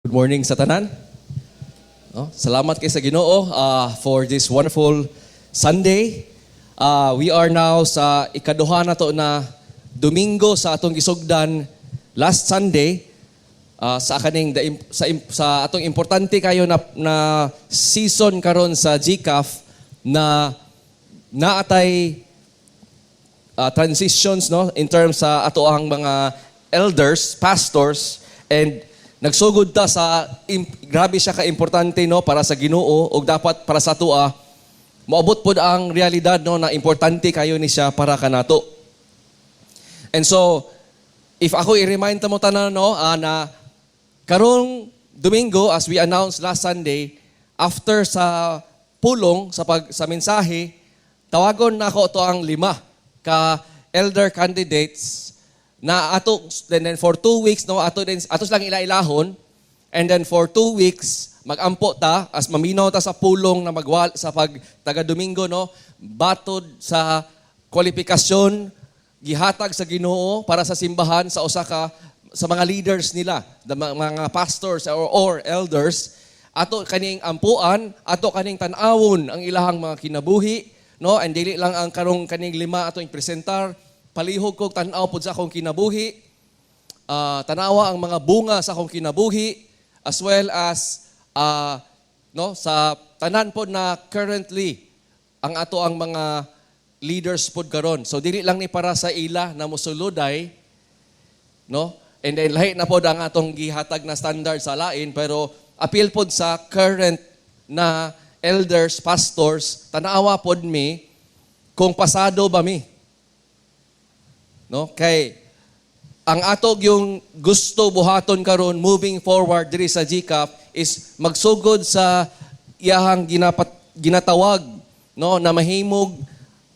Good morning sa tanan. No? Salamat kay sa Ginoo for this wonderful Sunday. We are now sa ikaduha na to na Domingo sa atong gisugdan last Sunday sa kaning the, im- sa, im- sa atong importante kayo na season karon sa GCAF na naatay transitions, no, in terms sa ato ang mga elders, pastors, and nagsugod ta sa grabe siya ka-importante, no, para sa Ginoo ug dapat para sa atoa moabot pod ang realidad, no, na importante kayo ni siya para kanato. And so if ako i-remind ta mo tanan, no, na karong Domingo, as we announced last Sunday, after sa pulong sa mensahe, tawagon nako to ang lima ka elder candidates na ato. Then for 2 weeks, no, ato din ato silang ila-ilahon and then for 2 weeks magampo ta as maminaw ta sa pulong na magwal sa pag taga Domingo, no, batod sa kwalifikasyon gihatag sa Ginoo para sa simbahan sa usa ka sa mga leaders nila, the mga pastors or elders. Ato kaning ampuan, ato kaning tan-awon ang ilahang mga kinabuhi, no, and dili lang ang karong kaning lima ato presentar. Palihog kog tan-aw pod sa akong kinabuhi, tanawa ang mga bunga sa akong kinabuhi as well as no, sa tanan pod na currently ang ato ang mga leaders pod karon. So dili lang ni para sa ila na musuluday, no, and then lahi na pod ang atong gihatag na standard sa lain, pero appeal pod sa current na elders, pastors, tanawa pod mi kung pasado ba mi, no, kay ang atog yung gusto buhaton karon moving forward diri sa GCAF is magsugod sa iyahang ginatawag, no, na mahimog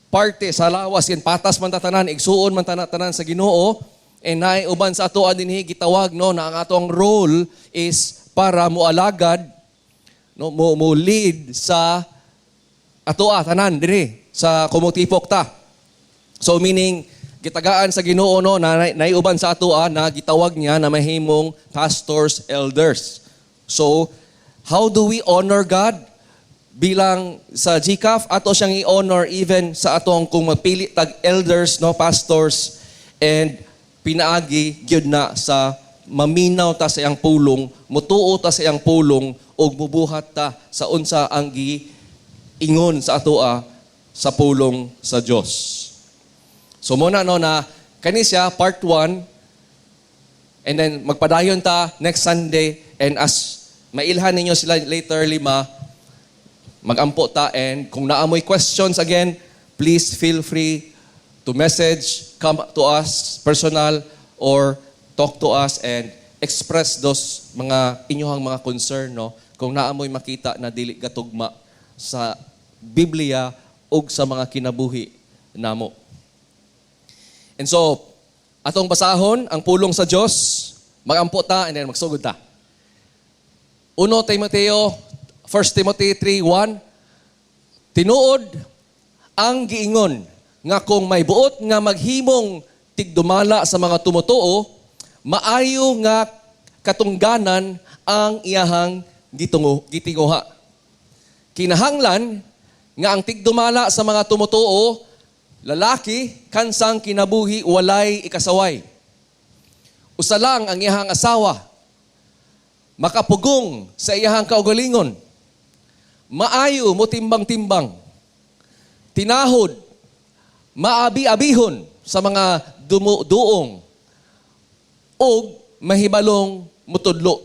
parte sa lawas kin patas man tatanan, igsuon man tanan sa Ginoo, and naay uban sa atoa dinhi gitawag, no, na ang atong role is para moalagad, no, mo lead sa atoa tanan diri sa kumutipok ta. So meaning gitagaan sa Ginoo, no, na naiuban sa atoa na gitawag niya na mahimong pastors, elders. So how do we honor God? Bilang sa GCAF, ato siyang i-honor even sa atong kung magpili tag elders, no, pastors, and pinaagi gyud na sa maminaw ta sa iyang pulong, mutuo ta sa iyang pulong ug mubuhat ta sa unsa ang gi ingon sa atoa sa pulong sa Dios. So muna, no, na kani siya part 1 and then magpadayon ta next Sunday, and as mailhan ninyo sila later, lima, magampo ta, and kung naamoy questions, again, please feel free to message, come to us personal or talk to us and express those mga inyong mga concern, no, kung naamoy makita na dili gatugma sa Biblia ug sa mga kinabuhi namo. And so, atong basahon ang pulong sa Dios, magampo ta and then magsugod ta. 1 Timoteo, 1 Timothy 3:1. Tinuod ang giingon nga kung may buot nga maghimong tigdumala sa mga tumutuo, maayo nga katungganan ang iyahang gitinguha. Kinahanglan nga ang tigdumala sa mga tumutuo, lalaki, kansang kinabuhi, walay ikasaway. Usa lang ang iyahang asawa, makapugong sa iyahang kaugalingon, maayo mo timbang-timbang, tinahod, maabi-abihon sa mga duong, ug mahibalong mutudlo.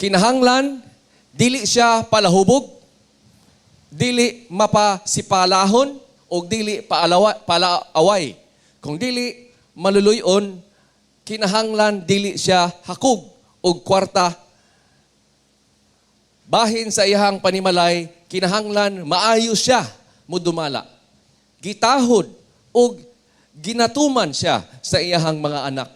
Kinahanglan, dili siya palahubog, dili mapasipalahon, o dili palaaway. Kung dili maluluyon, kinahanglan dili siya hakog og kwarta. Bahin sa iyahang panimalay, kinahanglan maayo siya mudumala. Gitahod og ginatuman siya sa iyahang mga anak.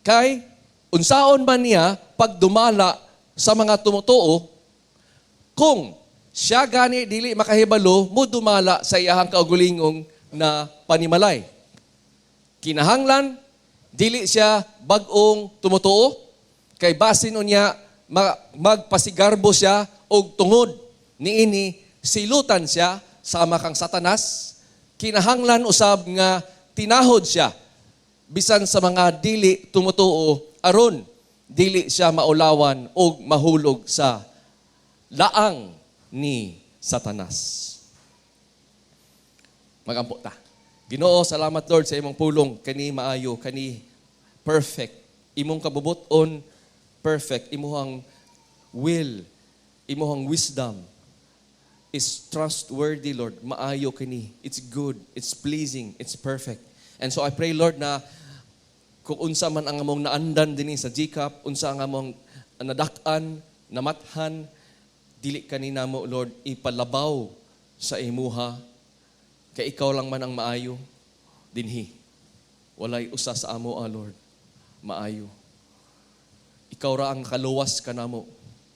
Kay unsaon man niya pagdumala sa mga tumutuo kung siya gani dili makahibalo mudumala sa iyahang kaugulingong na panimalay? Kinahanglan Dili siya bag-ong tumutuo kay basin unya magpasigarbo siya og tungod niini silutan siya sama kang Satanas. Kinahanglan usab nga tinahod siya bisan sa mga dili tumutuo aron dili siya maulawan og mahulog sa laang ni Satanas. Magampo ta. Ginoo, salamat, Lord, sa imong pulong. Kani maayo, kani perfect. Imong kabubuton perfect. Imuhang will, imuhang wisdom is trustworthy, Lord. Maayo kini. It's good, it's pleasing, it's perfect. And so I pray, Lord, na kung unsa man ang among naandan dinhi sa GCAP, unsa ang among nadak-an, namathan, dili kani namo, Lord, ipalabaw sa imuha kay ikaw lang man ang maayo dinhi. Walay usa sa amo, ah, Lord, maayo. Ikaw ra ang kaluwas kanamo,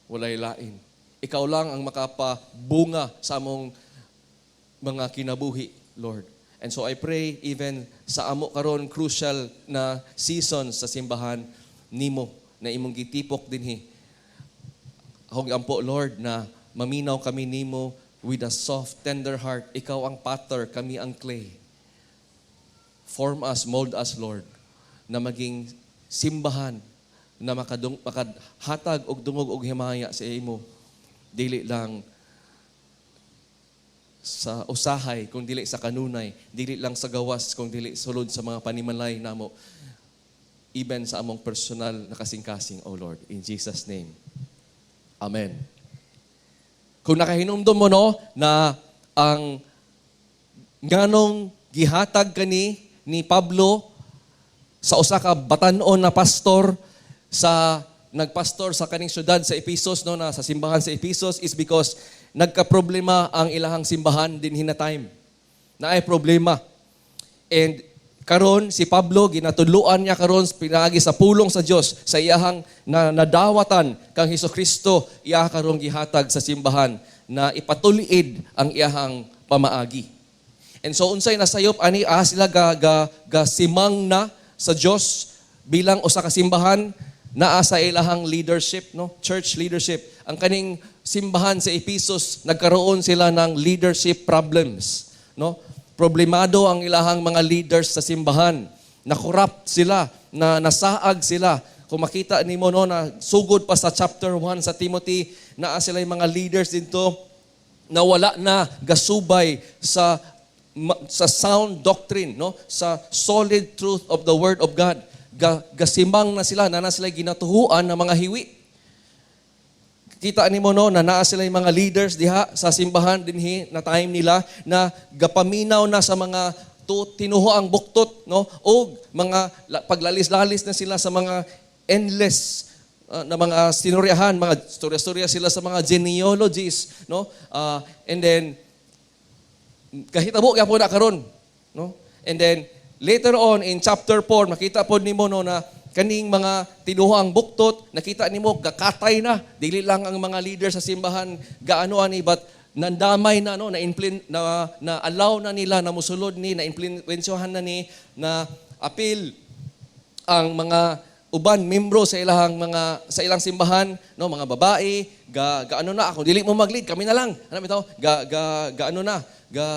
walay lain. Ikaw lang ang makapabunga sa among mga kinabuhi, Lord. And so I pray even sa amo karon crucial na season sa simbahan nimo na imong gitipok dinhi. Akong ampo, Lord, na maminaw kami nimo with a soft, tender heart. Ikaw ang potter, kami ang clay. Form us, mold us, Lord, na maging simbahan na makadhatag og dungog og himaya sa imo. Dili lang sa usahay, kung dili sa kanunay, dili lang sa gawas, kung dili sulod sa mga panimalay namo, even sa among personal na kasing-kasing, O Lord, in Jesus' name. Amen. Kung nakahinumdum mo, no, na ang nganong gihatag kani ni Pablo sa usa ka batan-on na pastor sa nagpastor sa kaning syudad sa Ephesus, no, na sa simbahan sa Ephesus, is because nagka-problema ang ilahang simbahan dinhi na time. Naay problema. And karon si Pablo, ginatudloan niya karon pinaagi sa pulong sa Dios sa iyahang na, nadawatan kang Hesukristo, iya karon gihatag sa simbahan na ipatuliid ang iyahang pamaagi. And so unsay nasayop ani, ah, sila ga simang na sa Dios bilang usa ka simbahan, naa sa ilahang leadership, no, church leadership. Ang kaning simbahan sa Ephesus, nagkaroon sila ng leadership problems, no? Problemado ang ilahang mga leaders sa simbahan. Na corrupt sila, na nasaag sila. Kung makita nimo, no, na sugod pa sa chapter 1 sa Timothy, naa sila yung mga leaders dito na wala na gasubay sa sound doctrine, no, sa solid truth of the word of God. Gasimang na sila, na sila ginatuhuan ng mga hiwi. Kita nimo, no, na naa sila yung mga leaders diha sa simbahan dinhi na time nila na gapaminaw na sa mga tinuhoang buktot, no, og mga paglalis-lalis na sila sa mga endless na mga sinuryahan, mga storya-storya sila sa mga genealogies, no? And then kahitabo gyapon na karon, no? And then later on in chapter 4, makita pod nimo, no, na kaning mga tinuhoang buktot, nakita nimo gakatay na. Dili lang ang mga leader sa simbahan gaano ani, but nandamay na, no, na na, na allow na nila na musulod ni, na impluwensyahan na ni, na apil ang mga uban membro sa ilahang mga sa ilang simbahan, no, mga babae, ga gaano na, "Ako dili mo mag-lead, kami na lang," ano bitaw, ga ga gaano na, ga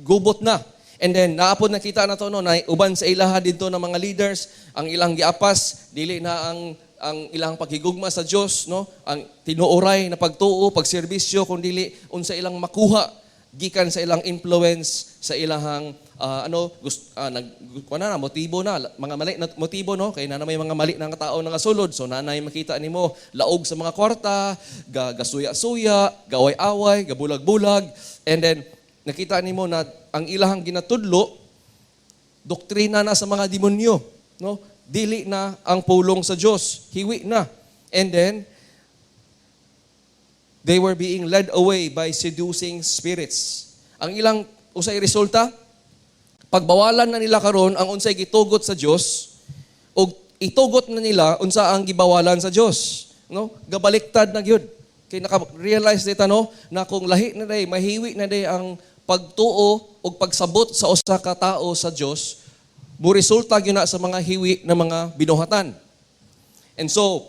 gubot na. And then naapod nakita na to, no, na uban sa ilaha didto ng mga leaders, ang ilang giapas dili na ang ilang paghigugma sa Dios, no, ang tinuoray na pagtuo, pagserbisyo, kun dili unsa ilang makuha gikan sa ilang influence sa ilahang ano gust, nag kuan na, motibo na mga mali na motibo, no, kay na may mga mali na nga tao nga sulod. So nanay makita nimo laog sa mga kwarta, ga gasuya-suya, gaaway-away, gabulag-bulag. And then nakita nimo na ang ilahang ginatudlo, doktrina na sa mga demonyo, no, dili na ang pulong sa Dios, hiwi na. And then they were being led away by seducing spirits. Ang ilang usay resulta, pagbawalan na nila karon ang unsay gitugot sa Dios ug itugot na nila unsa ang gibawalan sa Dios, no? Gabaliktad na gyud. Kay naka-realize dita, no, na kung lahi na day, mahiwi na day ang pagtuo ug pagsabot sa usa ka tawo sa Dios, Mo resulta gyud na sa mga hiwi na mga binuhatan. And so,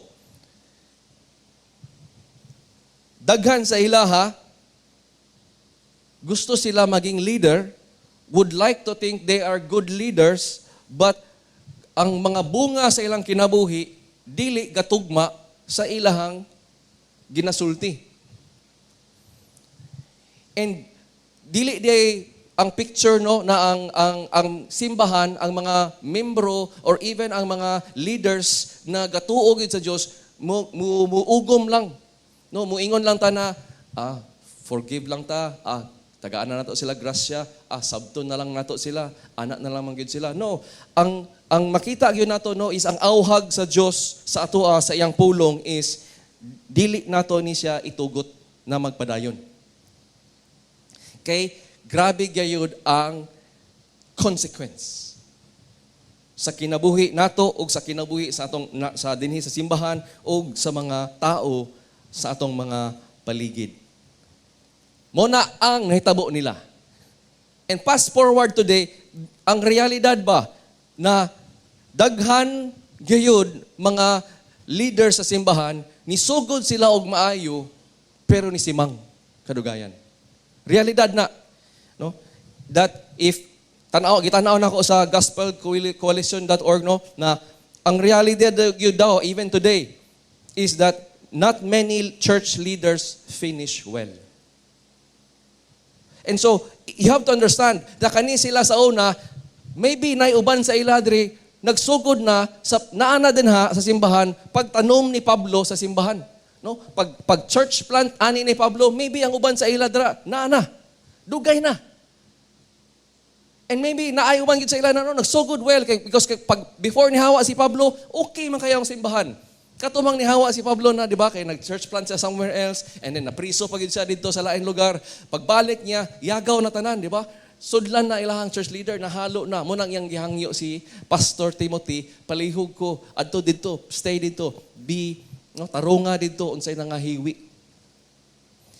daghan sa ilaha, gusto sila maging leader, would like to think they are good leaders, but ang mga bunga sa ilang kinabuhi, dili gatugma sa ilahang ginasulti. And dili diay ang picture, no, na ang simbahan, ang mga membro or even ang mga leaders na gatuo gyud sa Dios mo muugom lang. No, muingon lang ta na forgive lang ta, tagaan na nato sila grasya, sabton na lang nato sila, anak na lang man gyud sila. No, ang makita gyud nato, no, is ang auhag sa Dios sa atoa sa iyang pulong is dili nato ni siya itugot na magpadayon. Kay grabe gayud ang consequence sa kinabuhi nato ug sa kinabuhi sa atong na, sa dinhi sa simbahan ug sa mga tao sa atong mga paligid. Mo na ang nahitabo nila. And fast forward today, ang realidad ba na daghan gayud mga leader sa simbahan, nisugod sila og maayo pero nisimang kadugayan. Realidad na, no, that if tanaw gitanaw nako sa gospelcoalition.org, no, na ang realidad gyud daw even today is that not many church leaders finish well. And so, you have to understand na kani sila sa una, maybe nay uban sa ila diri, nagsugod na sa naana din ha sa simbahan pagtanom ni Pablo sa simbahan. No? Pag church plant ani ni Pablo, maybe ang uban sa ila dira naana. Dugay na. And maybe naay uban gid sa ila na, no, nagsugod well kay because kay, pag before ni hawa si Pablo, okay man kayo ang simbahan. Katumang ni hawa si Pablo na, di ba, kay nag-church plant siya somewhere else and then napriso pa gid siya dito sa laing lugar. Pagbalik niya, yagaw na tanan, di ba? Sudlan na ilahang church leader, nahalo na. Mo nang iyang gihangyo si Pastor Timothy, palihog ko, adto dito, stay dito, be, no, tarunga dito, unsay nangahiwi.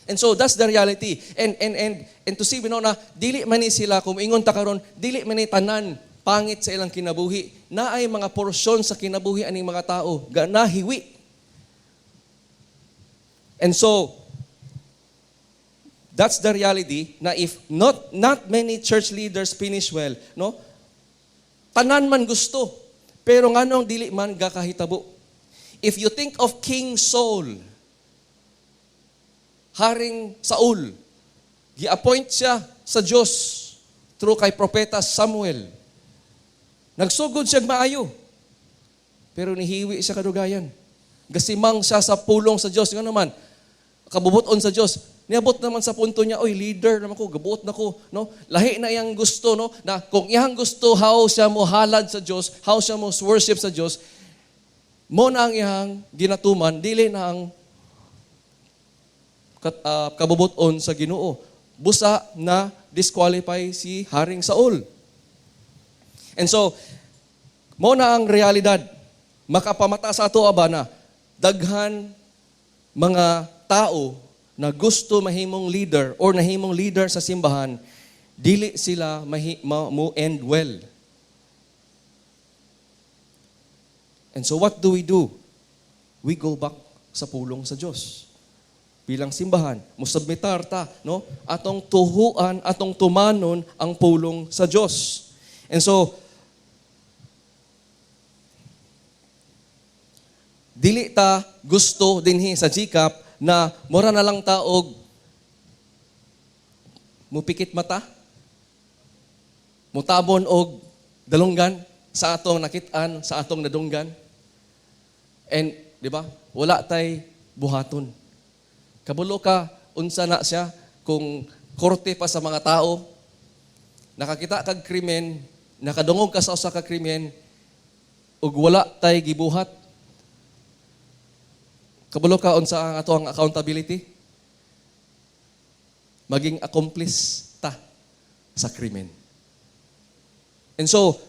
And so that's the reality. And to see you know, na dili man ni sila, kung ingon ta karon, dili man ni tanan pangit sa ilang kinabuhi. Naay mga porsyon sa kinabuhi aning mga tao ga nahiwi. And so that's the reality na if not many church leaders finish well, no? Tanan man gusto, pero nganong dili man gakahitabo? If you think of King Saul, Haring Saul, gi-appoint siya sa Dios through kay propeta Samuel. Nagsugod siya maayo. Pero nihiwi siya kadugayan. Gasimang siya sa pulong sa Dios. Nga naman, kabubuton sa Dios. Niabot naman sa punto niya, "Oy, leader naman ko, gabuot na ko," no? Lahi na iyang gusto, no? Na kung iyang gusto how siya mo halad sa Dios, how siya mo worship sa Dios, mo na ang iyang ginatuman, dili na ang kabubuton sa Ginoo. Busa na disqualify si Haring Saul. And so, mo na ang realidad. Makapamata sa ato aba na daghan mga tao na gusto mahimong leader or nahimong leader sa simbahan, dili sila mo end well. And so what do we do? We go back sa pulong sa Dios. Bilang simbahan, musubmitar ta, no? Atong tuhuan, atong tumanon ang pulong sa Dios. And so dili ta gusto dinhi sa GCAP na mura na lang ta og mupikit mata, mutabon og dalunggan sa atong nakit-an, sa atong nadunggan. And, di ba, wala tay buhaton. Kabulo ka, unsa na siya, kung korte pa sa mga tao, nakakita kag krimen, nakadungog ka sa usa ka krimen, ug wala tay gibuhat. Kabulo ka unsa ang ato ang accountability? Maging accomplice ta sa krimen. And so,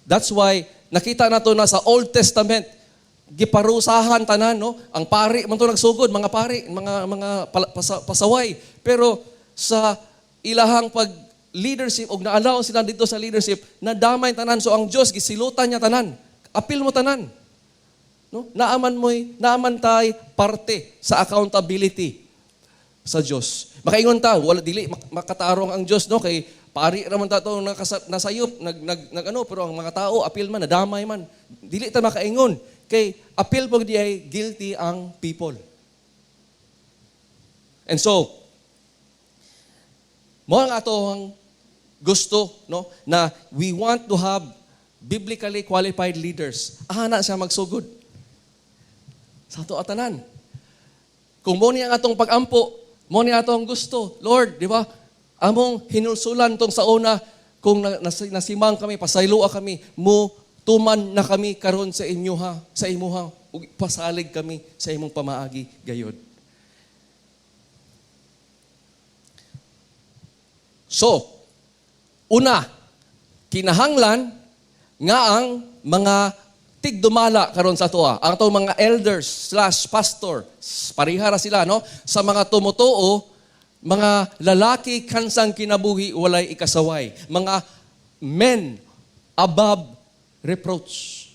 that's why nakita nato na sa Old Testament, giparusahan tanan, no? Ang pari man to nagsugod, mga pari, mga pasaway. Pero sa ilahang pag leadership og na-allow sila dito sa leadership, nadamay tanan. So ang Dios gisilutan niya tanan. Apil mo tanan. No? Naaman tay parte sa accountability sa Dios. Makaingon ta, wala, dili makatarong ang Dios, no, kay pari ra man ta to nasayop, nag, nag, nag ano, pero ang mga tao apil man, nadamay man. Dili ta makaingon kay apil pag di ay guilty ang people. And so mo ang ato ang gusto, no, na we want to have biblically qualified leaders. Ana siya magsugod sa ato atanan. Kung mo ni ang atong pag-ampo, mo ni atong gusto, Lord, di ba? Among hinulsulan tong sa una, kung nasimang kami, pasayloa kami, mo tuman na kami karon sa inyo ha, sa imuha, ug pasalig kami sa imong pamaagi gayod. So, una, kinahanglan nga ang mga tigdumala karon sa atoa, ang atong mga elders/pastor, parihara sila, no? Sa mga tumutuo, mga lalaki kansang kinabuhi walay ikasaway, mga men above reproach.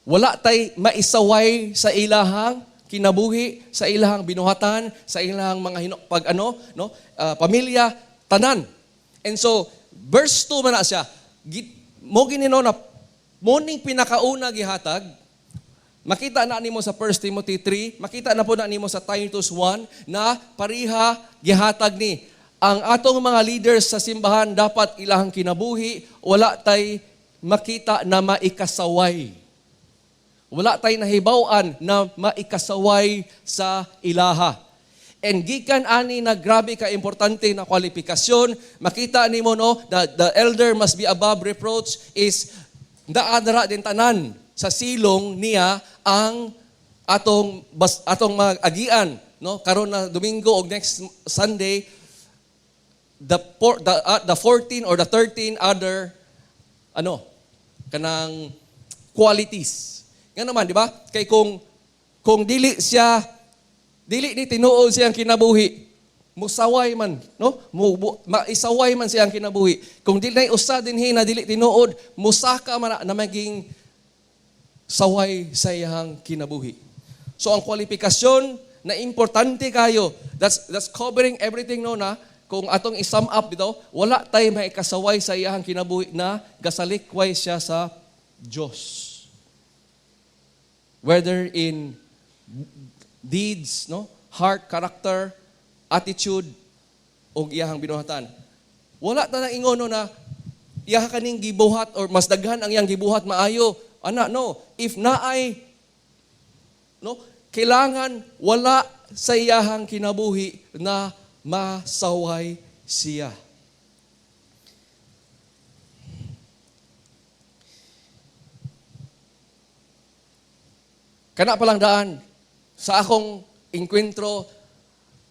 Wala tay maisaway sa ilahang kinabuhi, sa ilahang binuhatan, sa ilahang mga pag ano, no, pamilya, tanan. And so, verse 2 man na siya, mo ginino na morning pinakauna gihatag, makita na nimo sa 1 Timothy 3, makita na po na nimo sa Titus 1, na pariha gihatag ni ang atong mga leaders sa simbahan dapat ilahang kinabuhi, wala tay makita na maikasaway. Wala tay nahibaw-an na maikasaway sa ilaha. And gikan ani na grabe ka importante na kwalifikasyon, makita nimo, no, the elder must be above reproach is naadara din tanan sa silong niya ang atong mag-agian, no, karon na Domingo og next Sunday, the 14 or the 13 other ano kanang qualities. Nga naman, di ba? Kay kung dili siya, dili ni tinuod siyang kinabuhi, musaway man, no? Maisaway man siyang kinabuhi. Kung dili na usa dinhi na dili tinuod, musaka man na maging saway sa iyang kinabuhi. So ang kwalifikasyon na importante kayo, that's covering everything, no, na kung atong i-sum up bitaw, wala tay maikasaway sa iyang kinabuhi na gasalikway siya sa Dios. Whether in deeds, no, heart, character, attitude, o iyahang binuhatan. Wala ta na ingon, no, na iyaha kaning gibuhat or mas daghan ang iyang gibuhat maayo. Ana, no, if naay, no, kailangan wala sa iyahang kinabuhi na masaway siya. Kana palang daan sa akong enkwentro,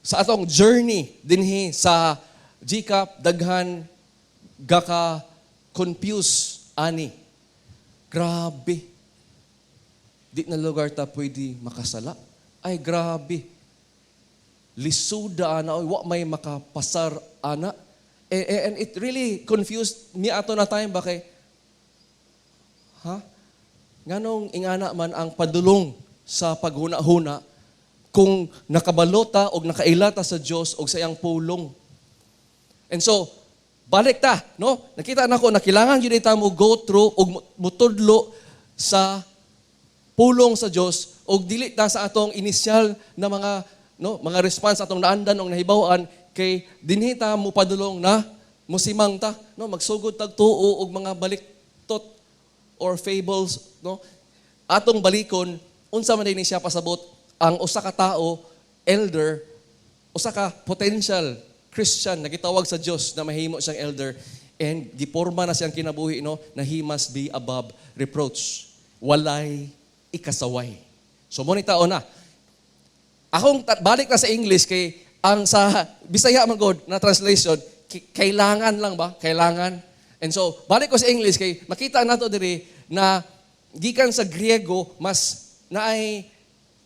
sa atong journey dinhi sa GCAP, daghan gaka confuse ani. Grabe. Di na lugar ta pwede makasala. Ay, grabe. Lisuda ana, oy, wa may makapasar ana. And it really confused me ato na time ba kay, ha? Nganong ingana man ang padulong sa paghuna-huna kung nakabalota o nakailata sa Dios o sa iyang pulong? And so, balik ta, no? Nakita nako na kailangan gyud ta mo go through og mutudlo sa pulong sa Dios og dili ta sa atong inisyal na mga, no, mga response atong naandan og nahibaw-an, kay dinhi ta mo padulong na musimang ta, no, magsugod tag tuo og mga baliktot or fables, no. Atong balikon unsa man din siya pasabot ang usa ka tao, elder, usa ka potential Christian na gitawag sa Dios na mahimo siyang elder and giporma na siyang kinabuhi, no, na he must be above reproach, walay ikasaway. So mo ni tao na akong balik na sa English kay ang sa Bisaya man god na translation, kailangan lang ba? Kailangan. And so balik ko sa English kay makita nato diri na gikan sa Griego mas naay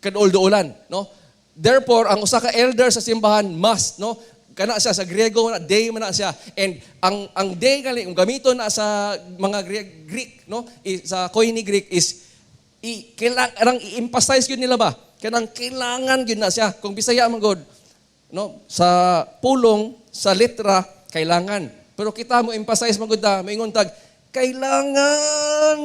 kaduol-duolan, no? Therefore, ang usa ka elder sa simbahan must, no? Kana siya sa Griego na day man na siya. And ang day gali kung gamiton na sa mga Greek, no, sa Koine Greek is i kailangan i-emphasize gyud nila ba? Kanang kailangan gyud na siya. Kung Bisaya man gud, no, sa pulong, sa letra, kailangan. Pero kita mo emphasize man gud ta, moingon tag kailangan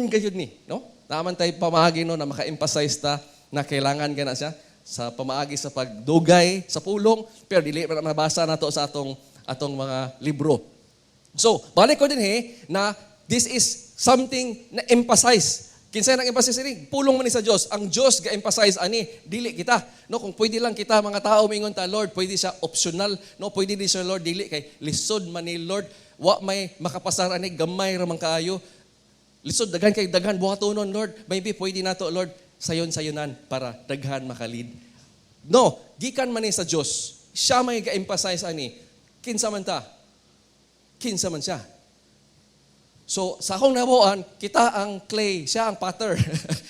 gayud ni, no? Naa man tay pamaagi, no, na maka-emphasize ta na kailangan gana siya sa pamaagi sa pagdugay sa pulong, pero dili man mabasa nato sa atong mga libro. So, balik ko dinhi na this is something na emphasize. Kinsa nang emphasize ini? Pulong man ni sa Dios. Ang Dios ga-emphasize ani, dili kita. No, kung pwede lang kita mga tao mingon ta, "Lord, pwede siya optional." No, pwede di siya, Lord, dili kay lisod man ni, Lord. Wa may makapasar ani, gamay ra man kaayo. Lisod, daghan kay daghan buhatonon, Lord. Maybe pwede nato, Lord, sayon-sayonan para daghan makalid. No, gikan man ni sa Dios. Siya may ga-emphasize ani. Kinsa man ta? Kinsa man siya? So, sa akong nabuan, kita ang clay, siya ang potter.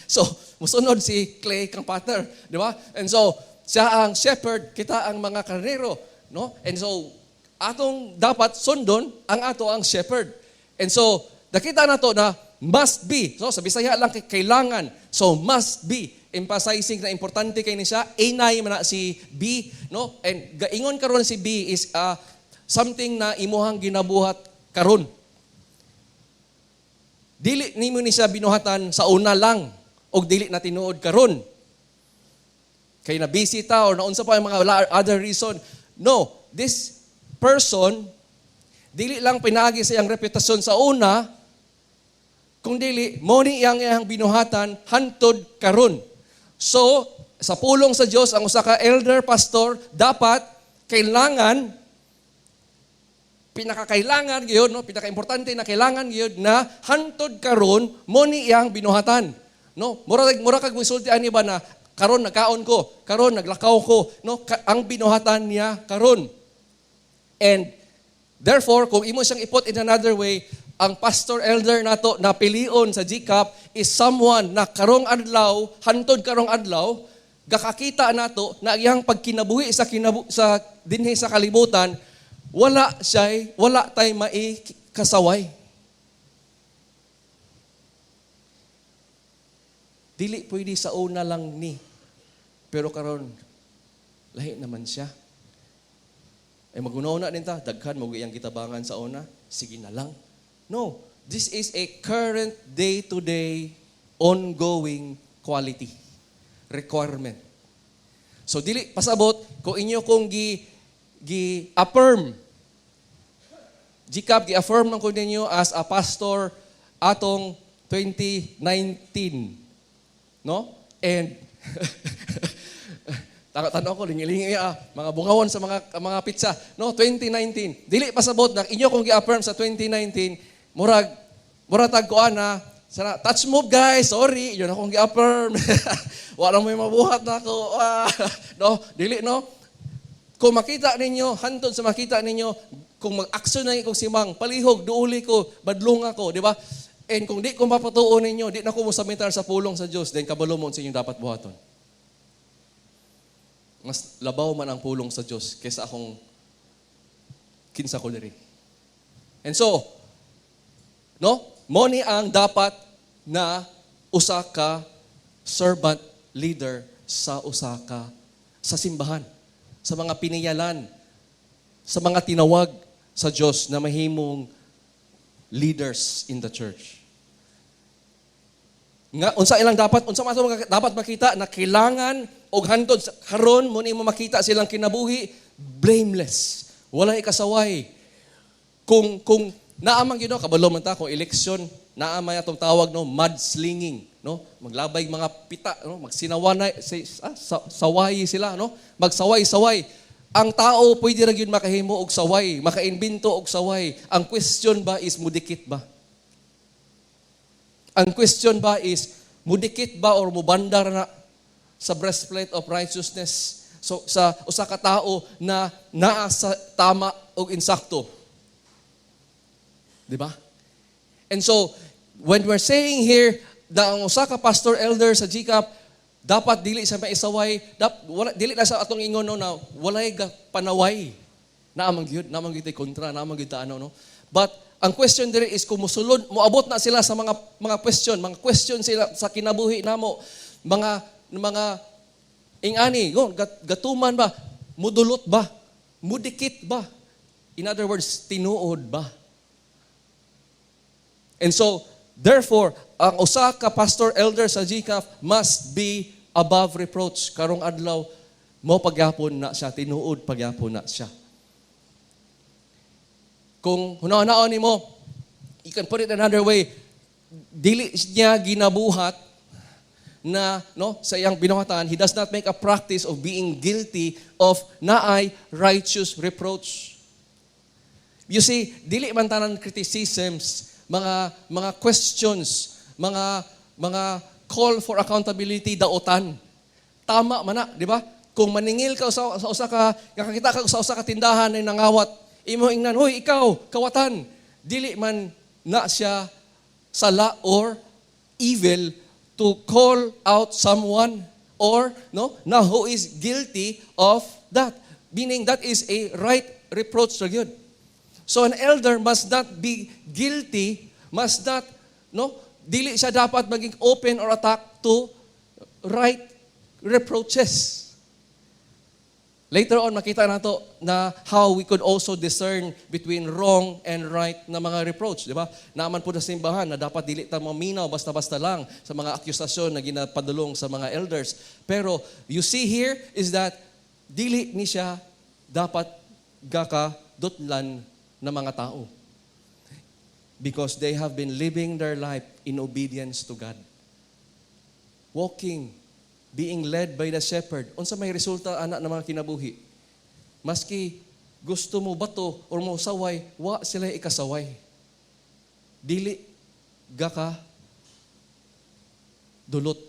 So, musunod si clay kang potter, di ba? And so, siya ang shepherd, kita ang mga karnero, no? And so, atong dapat sundon ang ato ang shepherd. And so, nakita nato na must be. So, sa Bisaya lang kay kailangan. So, must be. Emphasizing na importante kay ni siya. Anay man na si be, no? And gaingon karon si be is something na imuhang ginabuhat karon. Dili nimo ni siya binuhatan sa una lang og dili na tinuod karon. Kay na busy ta or naunsa pa yung mga other reason. No, this person dili lang pinaagi sa iyang reputasyon sa una, kung dili mo ni iyang iyang binuhatan hantod karon. So, sa pulong sa Dios, ang usa ka elder pastor dapat kailangan, pinakakailangan gyud, no, pinakaimportante na kailangan gyud na hantod karon mo ni iyang binuhatan, no? Mura kag misulti ani ba na karon nagkaon ko, karon naglakaw ko, no, ang binuhatan niya karon. And therefore, kung imo siyang i-put in another way, ang pastor elder nato na pilion sa GCAP is someone na karong adlaw, hantod karong adlaw, gakakita nato na iyang pagkinabuhi sa dinhi sa kalibutan, wala tay maikasaway. Dili pwede sa una lang ni. Pero karon lahi naman siya. Ay maguna-una din ta, daghan mo iyang gitabangan sa una, sige na lang. No, this is a current day-to-day ongoing quality requirement. So dili pasabot kung inyo kong gi affirm, GCAP, gi-affirm man ko ninyo as a pastor atong 2019. No? And tanaw ko lingi-lingi mga bungawon sa mga pizza, no, 2019. Dili pasabot na inyo kong gi-affirm sa 2019, murag tag kuan na sana touch move guys, sorry, yun akong gi-affirm. Wala may mabuhat na ako. Ah, no, dili, no. Kung makita ninyo, hantod sa makita ninyo, kung mag-action na kong simang, palihog, duuli ko, badlong ako, di ba? And kung di ko mapatuo ninyo, di na ko mo submitar sa pulong sa Diyos, then kabalo mo sa inyong dapat buhaton. Mas labaw man ang pulong sa Diyos kaysa akong kinsa ko diri. And so, no? Mo ni ang dapat na usa ka servant leader sa usa ka sa simbahan, sa mga piniyalan, sa mga tinawag sa Diyos na mahimong leaders in the church. Nga unsa ilang dapat, unsa man ato dapat makita na kailangan og hantod sa karon mo ni mo makita silang kinabuhi blameless. Walay kasaway. Kung naa man gyud, no, kabalo man ta kung eleksyon, naa man atong tawag, no, mudslinging, no, maglabay mga pita, no, magsinawanay si, saway sila, no, magsaway-saway. Ang tao pwede ra gyud makahimo og saway, makaimbento og saway. Ang question ba is mudikit ba? Ang question ba is mudikit ba or mubandar na sa breastplate of righteousness? So sa usa ka tao na naa sa tama og insakto. Di ba? And so, when we're saying here na ang usa ka pastor elder sa GCAP dapat dili sa maisaway, wala, dili na sa atong ingon, no, na walay ga panaway. Naa man gyud, naa man gyud kontra, naa man gyud ta ano, no. But ang question dire is kung musulod, moabot na sila sa mga question, mga question sila sa kinabuhi namo, mga ingani, go, gatuman ba, mudulot ba, mudikit ba? In other words, tinuod ba? And so, therefore, ang usa ka pastor elder sa GCAF must be above reproach. Karong adlaw, mo pagyapon na siya, tinuod pagyapon na siya. Kung hunahunaon nimo, you can put it another way, dili niya ginabuhat na, no, sa iyang binuhatan, he does not make a practice of being guilty of naay righteous reproach. You see, dili man tanan criticisms, mga questions, mga call for accountability daotan. Tama man na, di ba? Kung maningil ka sa usa ka, nakakita ka sa usa ka tindahan ay nangawat, imo ingnan, "Hoy ikaw, kawatan." Dili man na siya sala or evil to call out someone or, no, na who is guilty of that. Meaning that is a right reproach to God. So an elder must not be guilty, must not, no, dili siya dapat maging open or attack to right reproaches. Later on, makita nato na how we could also discern between wrong and right na mga reproach, di ba? Naa man po sa simbahan na dapat dili ta maminaw basta-basta lang sa mga akusasyon na ginapadulong sa mga elders. Pero you see here is that dili ni siya dapat gaka dutlan na mga tao. Because they have been living their life in obedience to God. Walking, being led by the shepherd. Unsa may resulta ana ng mga kinabuhi? Maski gusto mo bato or mo saway, wa sila ikasaway. Dili gaka dulot.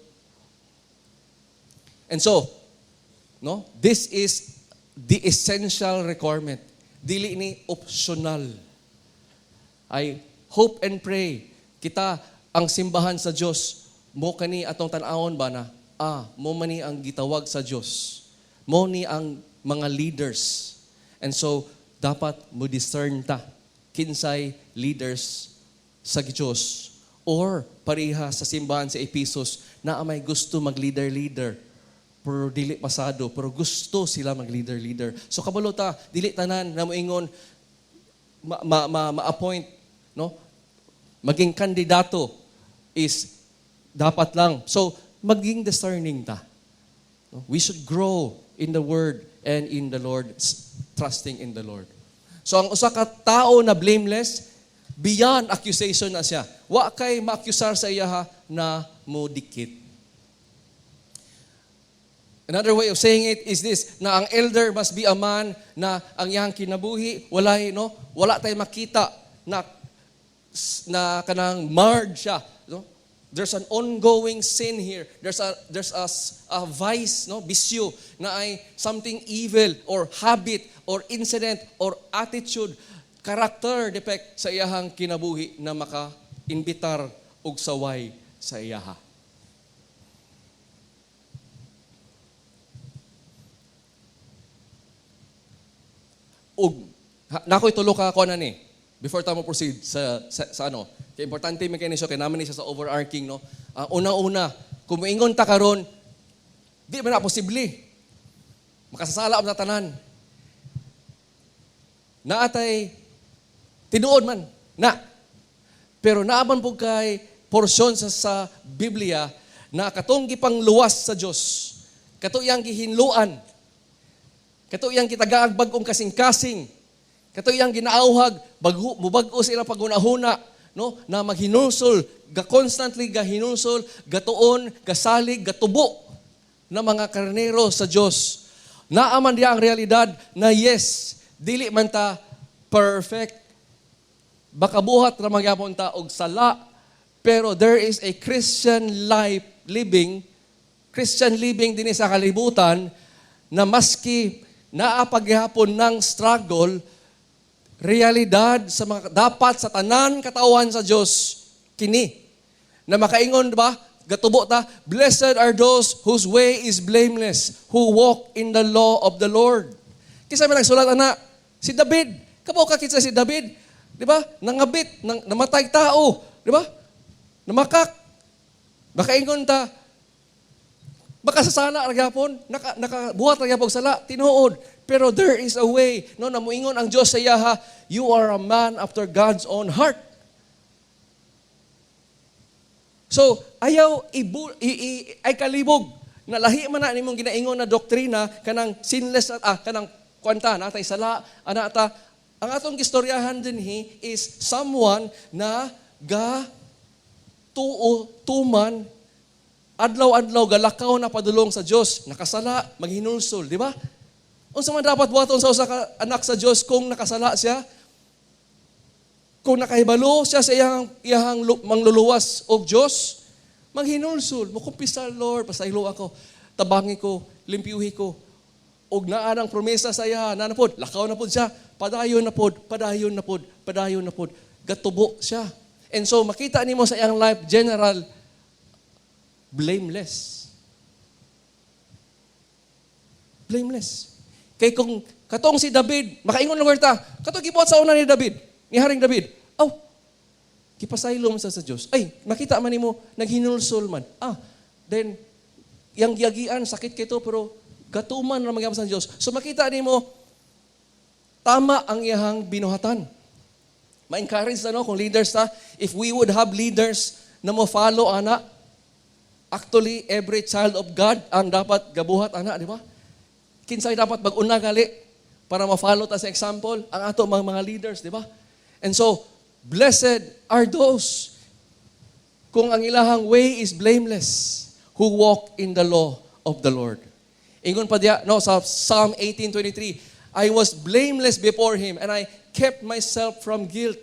And so, no, this is the essential requirement. Dili ni optional. I hope and pray kita ang simbahan sa Dios mo kani atong tan-awon ba na mo man ni ang gitawag sa Dios. Mo ni ang mga leaders. And so dapat mo discern ta kinsay leaders sa Dios or pareha sa simbahan sa Ephesus na may gusto mag-leader-leader pero dili pasado, pero gusto sila mag-leader-leader. So kabalo ta, dili tanan na moingon ma-appoint, no, maging kandidato is dapat lang. So maging discerning ta. No? We should grow in the Word and in the Lord, trusting in the Lord. So ang usa ka tao na blameless, beyond accusation na siya. Wa kay maakusar sa iya na modikit. Another way of saying it is this, na ang elder must be a man na ang iyang kinabuhi, walay, no? Wala tay makita na kanang marred siya, no? There's an ongoing sin here. There's a vice, no, bisyo na ay something evil or habit or incident or attitude, character defect sa iyahang kinabuhi na maka-imbitar og saway sa iyaha. Og nakoy tulo ka kuan ni before ta mo proceed sa ano. Kay importante man kay ni siya, kay naman ni siya sa overarching, no. Ang una-una, kung moingon ta karon, di man na posible. Makasasala ang tanan. Naatay tinuod man na. Pero naa man pud kay porsyon sa Biblia na katong gipangluwas sa Dios. Kato iyang gihinluan. Kato iyang kitagaag bag-ong kasing-kasing. Kato iyang ginaawhag, bago, mubag-o sila pagunahuna, no? Na maghinulsol, ga constantly gahinulsol, gatuon, gasalig, gatubo na mga karnero sa Dios. Naa man diya ang realidad na yes, dili man ta perfect. Baka buhat ra magyapon ta og sala, pero there is a Christian life living, Christian living dinhi sa kalibutan na maski naa paghapon ng struggle, realidad sa mga dapat sa tanan katawhan sa Dios kini na makaingon ba gatubo ta, "Blessed are those whose way is blameless, who walk in the law of the Lord." Kinsa may nagsulat ana? Si David, kabaw ka kinsa si David, di ba? Nangabit, namatay tao, di ba? Namakak. Makaingon ta, baka sa sala ra gyapon, nakabuhat ra gyapon sala, tinuod. Pero there is a way, no, na muingon ang Dios sa iyaha, "You are a man after God's own heart." So, ayaw ibu, i, i, ay kalibog na lahi man na nimong ginaingon na doktrina kanang sinless kanang kwanta natay sala ana ta. Ang atong gistoryahan dinhi is someone na ga tuo tuman adlaw-adlaw, galakaw na padulong sa Dios, nakasala, maghinulsol, di ba? Unsa man dapat buhaton sa usa ka anak sa Dios kung nakasala siya? Kung nakahibalo siya sa iyang mangluluwas og Dios, maghinulsol, mukumpisal, "Lord, pasaylo ako, tabangi ko, limpyuhi ko." Og naa ng promesa sa iya, na pod, lakaw na pod siya, padayon na pod, padayon na pod, padayon na pod, gatubo siya. And so makita nimo sa iyang life general, blameless. Blameless. Kay kung katong si David, makaingon lugar ta, katong gibuhat sa una ni David, ni Haring David, oh, gipasaylo man sa Dios. Ay, makita man nimo naghinulsol man. Then yang giyagian sakit kito pero gatuman ra magyapon sa Dios. So makita nimo tama ang iyahang binuhatan. Ma-encourage na, no, kung leaders ta, if we would have leaders na mo follow ana. Actually, every child of God ang dapat gabuhat ana, di ba? Kinsay dapat mag-una gali para ma-follow ta sa example? Ang ato mga leaders, di ba? And so, blessed are those kung ang ilahang way is blameless, who walk in the law of the Lord. Ingon pa diya, no, sa Psalm 18:23, "I was blameless before Him and I kept myself from guilt."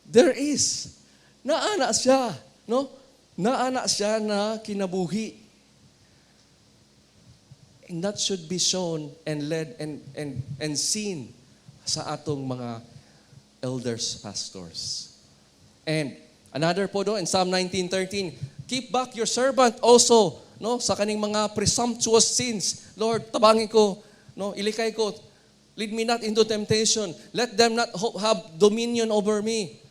There is. Naana siya, no? Naana siya na kinabuhi. And that should be shown and led and seen sa atong mga elders, pastors. And another po do in Psalm 19:13, "Keep back your servant also," no, sa kaning mga presumptuous sins. "Lord, tabangin ko, no, ilikay ko. Lead me not into temptation. Let them not have dominion over me."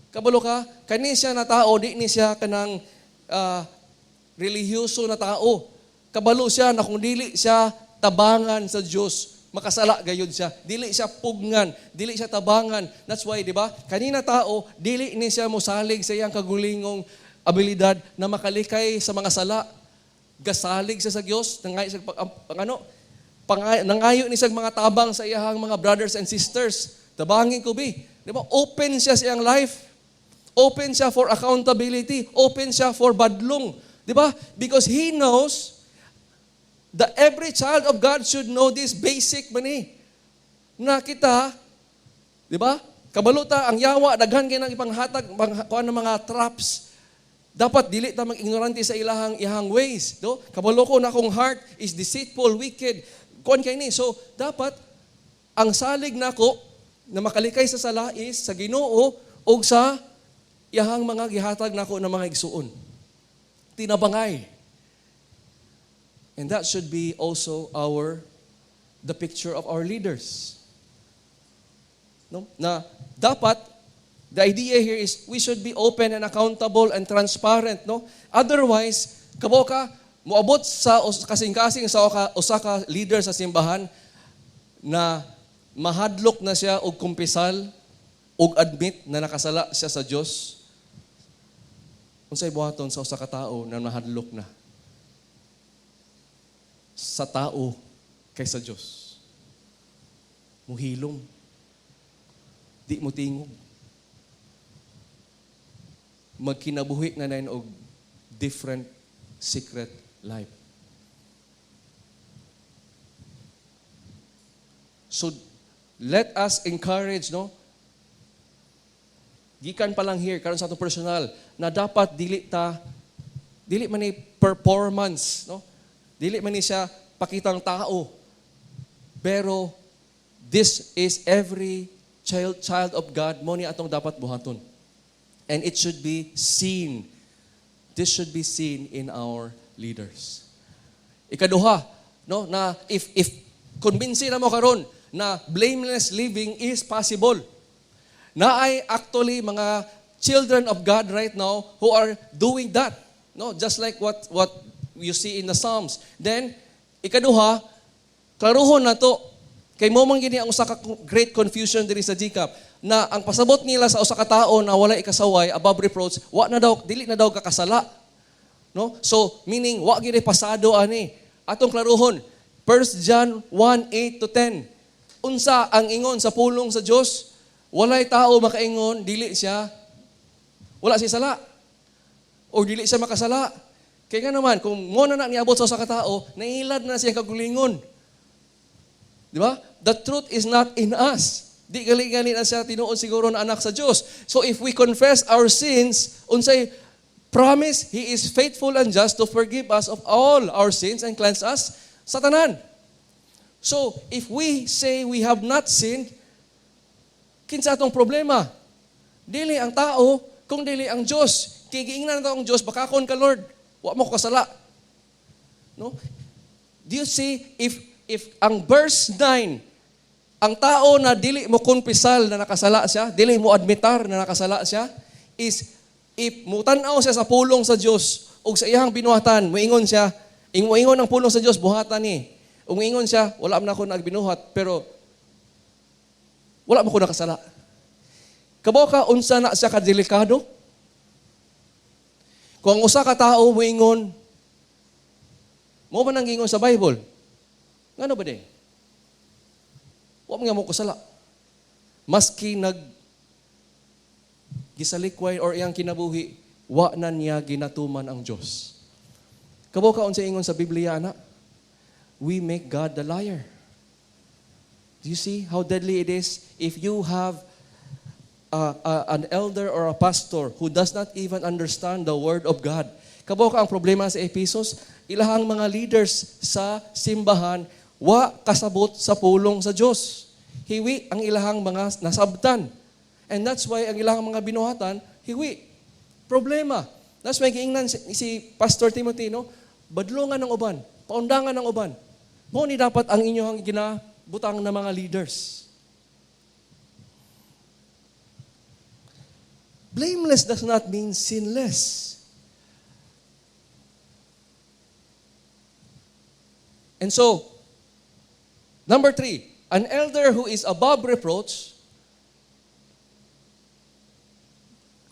Kabalo ka, kani siya na tao, di ni siya kanang relihiyoso na tao. Kabalo siya na kung dili siya tabangan sa Dios, makasala gayud siya. Dili siya pugnan, dili siya tabangan. That's why, di ba? Kanina tao, dili ni siya mosalig sa iyang kagulingong abilidad na makalikay sa mga sala. Gasalig siya sa Dios, nangayo siya pag, ano, nangayo ni siya mga tabang sa iyang mga brothers and sisters. "Tabangin ko bi." Di ba? Open siya sa iyang life. Open siya for accountability. Open siya for badlong. Di ba? Because he knows that every child of God should know this basic man eh. Na kita, di ba? Kabaluta, ang yawa, daghan kay nang ipanghatag, kuan ng mga traps. Dapat dili ta mag-ignorante sa ilahang ihang ways. Do? Kabalo ko na akong heart is deceitful, wicked. Kuan kay ni. So, dapat ang salig nako na makalikay sa sala is sa Ginoo o sa iyahang mga gihatag nako na mga igsuon. Tinabangay. And that should be also the picture of our leaders. No? Na dapat the idea here is we should be open and accountable and transparent, no? Otherwise, kabo ka moabot sa kasing-kasing sa usa ka leader sa simbahan na mahadlok na siya og kumpisal og admit na nakasala siya sa Dios. Unsay buhaton sa usa ka tao na mahadlok na sa tao kaysa Dios? Muhilom. Di mo tingog. Magkinabuhi na na og different secret life. So, let us encourage, no? Gikan pa lang here, karon sa atong personal, na dapat dili ta, dili man ni performance, no? Dili man ni siya pakitang tao. Pero, this is every child of God, mo ni atong dapat buhaton. And it should be seen. This should be seen in our leaders. Ikaduha, no, na if Convince na mo karon na blameless living is possible. Naay actually mga children of God right now who are doing that. No, just like what you see in the Psalms. Then ikaduha, klaruhon na to kay mo man gini ang usa ka great confusion diri sa GCAP na ang pasabot nila sa usa ka tawo na wala ikasaway, above reproach, wa na daw, dili na daw kakasala. No? So, meaning wa gini pasado ani. Atong klaruhon, 1 John 1:8 to 10. Unsa ang ingon sa pulong sa Dios? Walay tao makaingon dili siya wala siya sala or dili siya makasala. Kaya nga naman, kung mo na na niabot sa usa ka tao, nailad na siyang kagulingon. Di ba? The truth is not in us. Di gali-gali na siya tinuod siguro na anak sa Dios. So if we confess our sins, unsay promise? He is faithful and just to forgive us of all our sins and cleanse us sa tanan. So if we say we have not sinned, kinsa atong problema? Dili ang tao, kung dili ang Dios. Kay giingnan nato ang Dios, "Bakakon ka, Lord. Wa mo ko kasala." No? Do you see, if ang verse 9, ang tao na dili mo kumpisal na nakasala siya, dili mo admitar na nakasala siya, is if mutan-aw siya sa pulong sa Dios ug sa iyang binuhatan, moingon siya, moingon ang pulong sa Dios, "Buhatan ni." Ug moingon siya, "Wala man ako nagbinuhat, pero wala mo ko nakasala." Kabaw ka unsa na siya kadelikado? Kung ang usa ka tao moingon, "Mo man ang giingon sa Bible, ngano ba di? Wa man nga mo kasala." Maski nag gisalikway or iyang kinabuhi, wa na niya ginatuman ang Diyos. Kabaw ka unsa ingon sa Biblia ana? We make God the liar. Do you see how deadly it is if you have an elder or a pastor who does not even understand the Word of God? Kabaw ka ang problema sa Ephesus, ilahang mga leaders sa simbahan wa kasabot sa pulong sa Dios. Hiwi ang ilahang mga nasabtan. And that's why ang ilahang mga binuhatan, hiwi. Problema. That's why giingnan si Pastor Timothy, no? Badlongan ng uban, paundangan ng uban. Mo ni dapat ang inyong ginabutang na mga leaders. Blameless does not mean sinless. And so, number three, an elder who is above reproach,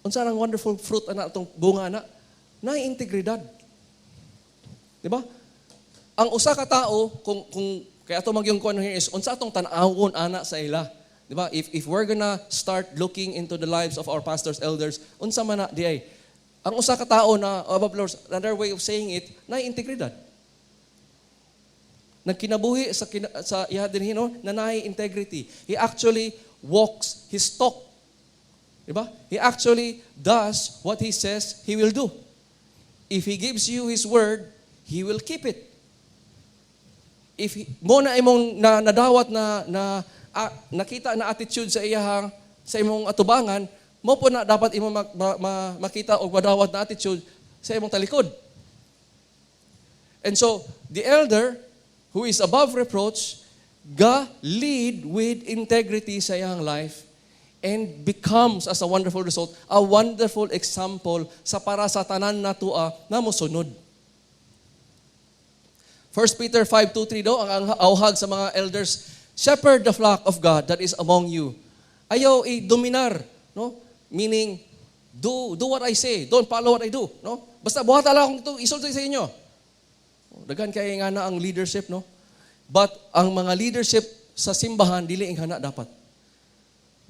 unsa nang wonderful fruit ana atong bunga ana? Na integridad. Di ba? Ang usa ka tao, kung kaya ato magyung kuan here is unsa atong tan-awon ana sa ila. Di ba? If we're gonna start looking into the lives of our pastors, elders, unsa man na di ay? Ang usa ka tao na above Lord, another way of saying it, na integridad. Nagkinabuhi sa iya din no, na naay integrity. He actually walks his talk. Di ba? He actually does what he says he will do. If he gives you his word, he will keep it. If he, mo na imong na, nadawat na nakita na attitude sa iyahang sa imong atubangan, mo po na dapat imong makita og madawat na attitude sa imong talikod. And so, the elder who is above reproach, ga lead with integrity sa iyang life and becomes, as a wonderful result, a wonderful example sa para sa tanan natua na mosunod. 1 Peter 5:2-3 daw, ang auhag sa mga elders, "Shepherd the flock of God that is among you." Ayaw i-dominar, no? Meaning, do what I say, don't follow what I do, no? Basta buhata lang akong ito, isulti sa inyo. Daghan kay nga na ang leadership, no? But ang mga leadership sa simbahan, dili ingana dapat.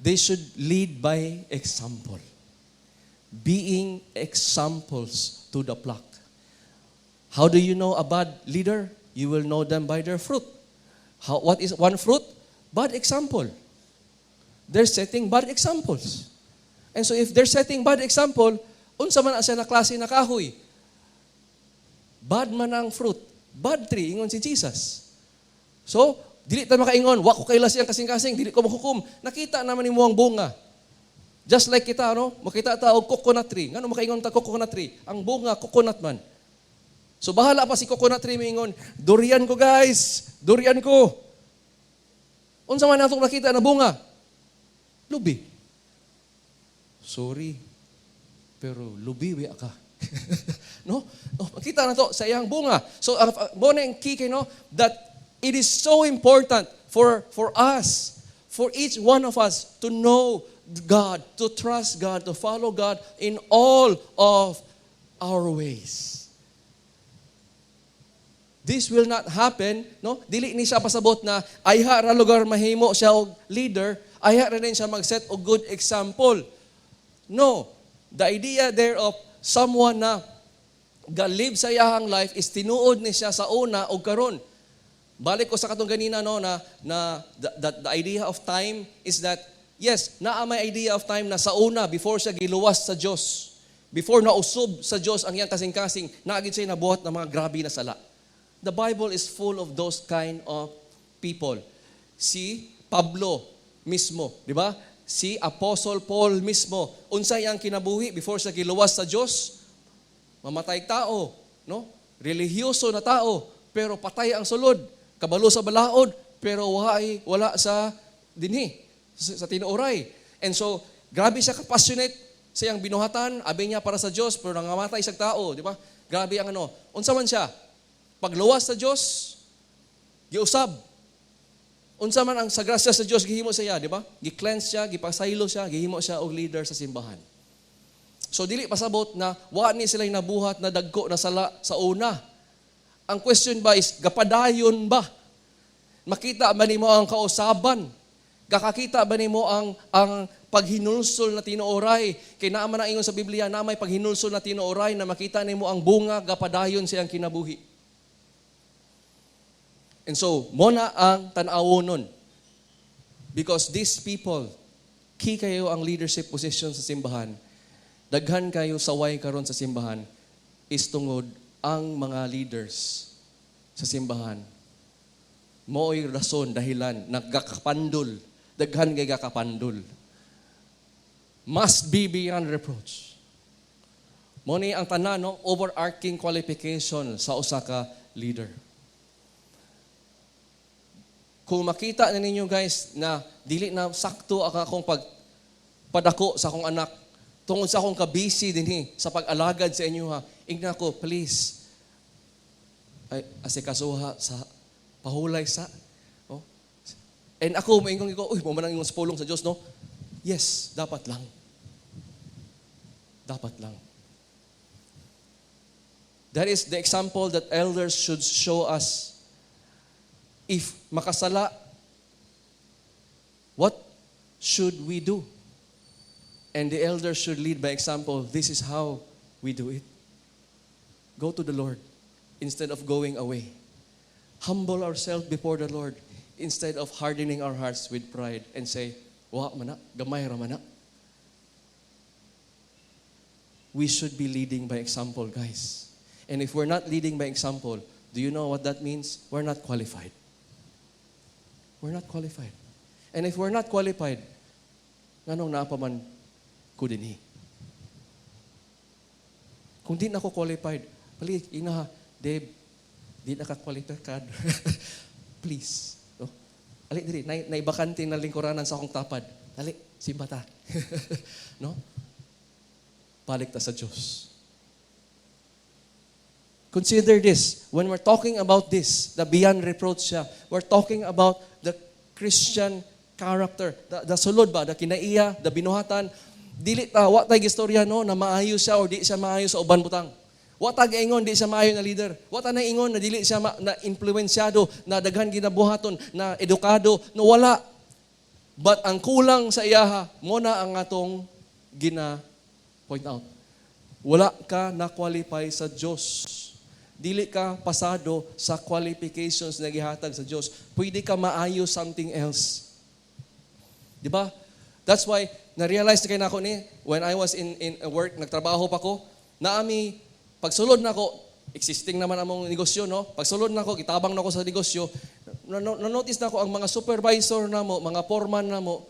They should lead by example. Being examples to the flock. How do you know a bad leader? You will know them by their fruit. What is one fruit? Bad example. They're setting bad examples. And so if they're setting bad example, unsa man siya na klase na kahoy? Bad man ang fruit. Bad tree, ingon si Jesus. So, dili ta makaingon, "Wa ko kaila siyang kasing-kasing, dili ko mahukom." Nakita naman nimo ang bunga. Just like kita, no? Makita ta og coconut tree. Ngano makaingon ta coconut tree? Ang bunga, coconut man. So bahala pa si coconut tree mingon, "Durian ko, guys, durian ko." Unsa man atong nakita na bunga? Lubi. Sorry, pero lubi biya ka, no? Oh, makita na to sa iyang bunga. So, ang mo na ang key kay, no, that it is so important for us, for each one of us to know God, to trust God, to follow God in all of our ways. This will not happen, no? Dili ni siya pasabot na ayha ra lugar mahimo siya og leader, ayha ra din siya mag-set og good example. No. The idea there of someone na ga-live sa iyahang life is tinuod ni siya sa una og karon. Balik ko sa katong ganina, no, na the idea of time is that, yes, naa may idea of time na sa una, before siya giluwas sa Dios, before nausob sa Dios ang iyang kasing-kasing, naa gid siya nabuhat ng mga grabe na sala. The Bible is full of those kind of people. Si Pablo mismo, di ba? Si Apostle Paul mismo, unsay ang kinabuhi before siya giluwas sa Dios? Mamatay tao, no? Religyoso na tao, pero patay ang sulod. Kabalo sa balaod, pero wala sa dinhi, sa tinuoray. And so, grabe siya ka-passionate sa iyang binuhatan, abi niya para sa Dios, pero nangamatay sa tao, di ba? Grabe ang ano. Unsa man siya? Pagluwas sa Dios, giusab. Unsa man ang sa grasya sa Dios gihimo sa iya, di ba? Gi-cleanse siya, gipasaylo siya, gihimo siya og leader sa simbahan. So dili pasabot na wa ni sila nabuhat na dagko na sala sa una. Ang question ba is gapadayon ba? Makita ba nimo ang kausaban? Gakakita ba nimo ang paghinulsol na tinuoray? Kay naa man ang ingon sa Biblia na may paghinulsol na tinuoray na makita nimo ang bunga gapadayon sa iyang kinabuhi. And so, mo na ang tan-awon nun. Because these people, key kayo ang leadership position sa simbahan. Daghan kayo saway karon sa simbahan is tungod ang mga leaders sa simbahan. Mo'y rason, dahilan, nagkakapandol. Daghan kay gakapandol. Must be beyond reproach. Mo ni ang tanan, no, overarching qualification sa usa ka leader. Kung makita na ninyo, guys, na dili na sakto ang akong pag padako sa akong anak tungod sa akong kabisi dinhi sa pag-alagad sa inyo ha, ingna ko, please, ay asikasuha sa pahulay sa, oh. And ako moingon ko, uy, mo man ang ingon sa pulong sa Dios, no? Yes, dapat lang. Dapat lang. That is the example that elders should show us. If makasala, what should we do? And the elders should lead by example. This is how we do it. Go to the Lord instead of going away. Humble ourselves before the Lord instead of hardening our hearts with pride and say, "Wa man na, gamay ra man na." We should be leading by example, guys. And if we're not leading by example, do you know what that means? We're not qualified. We're not qualified. And if we're not qualified, nganong naa pa man ko dinhi? Kung di na ako qualified, please, ina, Dave, di na ka qualified. Please. No? Ali, dili, naibakante na lingkuranan sa akong tapad. Ali, simba ta. No? Balik ta sa Diyos. Consider this. When we're talking about this, the beyond reproach siya, we're talking about the Christian character. The sulod ba, the kinaiya, the binuhatan. Dili ta, wa tay gistorya, no, na maayo siya or di siya maayo sa uban butang. Wa ta gaingon di siya maayo na leader. Wa ta naingon na dili siya na influensyado, na daghan ginabuhaton, na edukado, no, wala. But ang kulang sa iyaha, mo na ang atong gina point out. Wala ka na qualify sa Diyos. Dili ka pasado sa qualifications na gihatag sa Diyos. Pwede ka maayo something else. Di ba? That's why, na-realize na kay nako ni, when I was in work, nagtrabaho pa ko, naami, pagsulod na ako, existing naman among negosyo, no? Pagsulod na ako, gitabang na ako sa negosyo, na-notice na ako ang mga supervisor na mo, mga foreman na mo,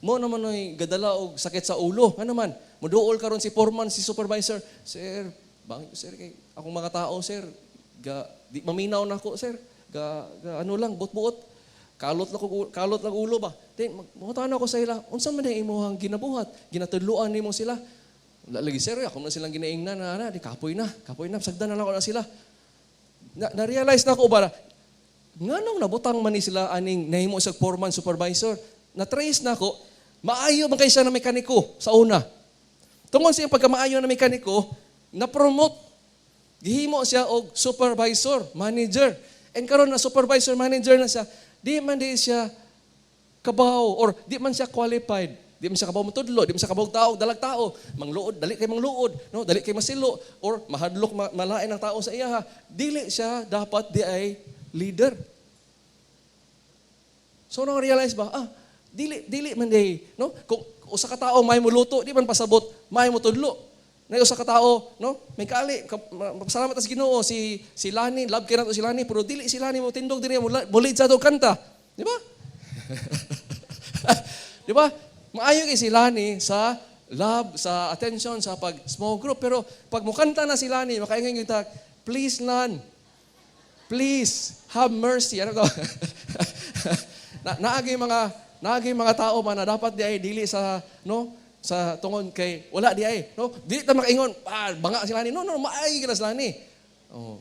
mo naman ay gadala og sakit sa ulo. Ano man, muduol karon si foreman, si supervisor, "Sir, bangit, sir, kay akong mga tao, sir, ga, di maminaw na ako, sir, ga ano lang, buot-buot." Kalot lang ko, kalot lang ulo ba. Then mangutana ko sa ila, "Unsa man ang imong ginabuhat? Ginatudloan nimo sila?" "Wala lagi, sir, ako na silang ginaingnan na, na di kapoy na, kapoy na, sagdan na lang ko na sila." Na, na-realize na ko ba, nganong nabutang man ni sila aning nahimo sa foreman, supervisor? Na-trace na ako, maayo man kay siya na mekaniko sa una. Tungod sa iyang pagkamaayo na mekaniko, na-promote. Gihimo siya og supervisor, manager. And karon na supervisor, manager na siya, di man di siya kabaw or di man siya qualified. Di man siya kabaw motudlo, di man siya kabaw tao, dalag tao, mangluod, dali kay mangluod, no? Dali kay masilo or mahadlok malain ang tao sa iya. Dili siya dapat di ay leader. So na realize ba, dili dili man di, no? Kung usa ka tawo may moluto, di man pasabot may motudlo. Na usa ka tawo, no? May kali, pasalamat sa Ginoo si si Lani, love kay nato si Lani, pero dili si Lani mo tindog diri mo mo lead sa atong kanta. Di ba? Di ba? Maayo kay si Lani sa love, sa attention, sa pag small group. Pero pag mukanta na si Lani, makaingon yung tag, "Please, Lan, please, have mercy." Ano to? Na, naagi mga tao man na dapat di ay dili sa, no, sa tungod kay wala di ay, no, dili ta makaingon, "Ah, banga sila ni." No, no, maayo gid sila ni. Oh.